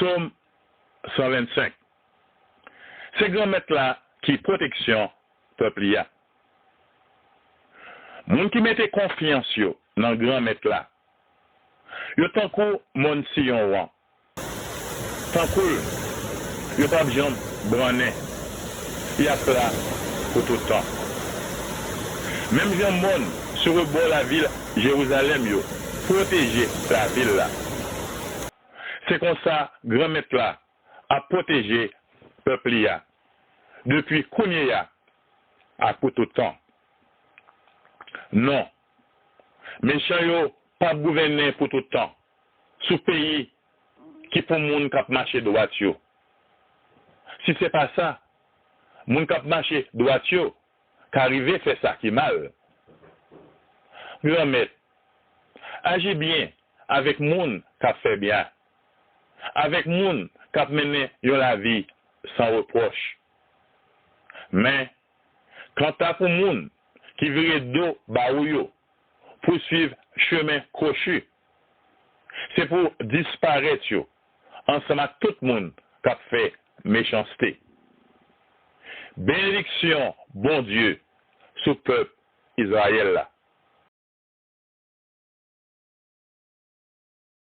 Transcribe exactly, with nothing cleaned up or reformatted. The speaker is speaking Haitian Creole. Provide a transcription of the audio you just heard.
Sòm san vennsenk. Se Granmèt la ki pwoteksyon pèp li a. Moun ki mete konfyans yo nan Granmèt la, yo tankou mòn Siyon an. Tankou l, yo p ap janm brannen. Y ap la pou tout tan. Menm jan mòn sou rebò lavil Jerizalèm yo pwoteje lavil la, se konsa Granmèt la ap pwoteje pèp li a, depi kounye a ak pou tout tan. Non, mechan yo p ap gouvènen pou tout tan sou peyi ki pou moun k ap mache dwat yo. Si se pa sa, moun k ap mache dwat yo ka rive fè sa ki mal. Granmèt, aji byen avèk moun k ap fè byen, avèk moun k ap mennen yon lavi san repwòch. Men, kanta pou moun ki vire do ba ou yo, pou swiv chemen kwochi, se pou disparèt yo ansanm ak tout moun k ap fè mechanste. Benediksyon Bondye sou pèp Izrayèl la.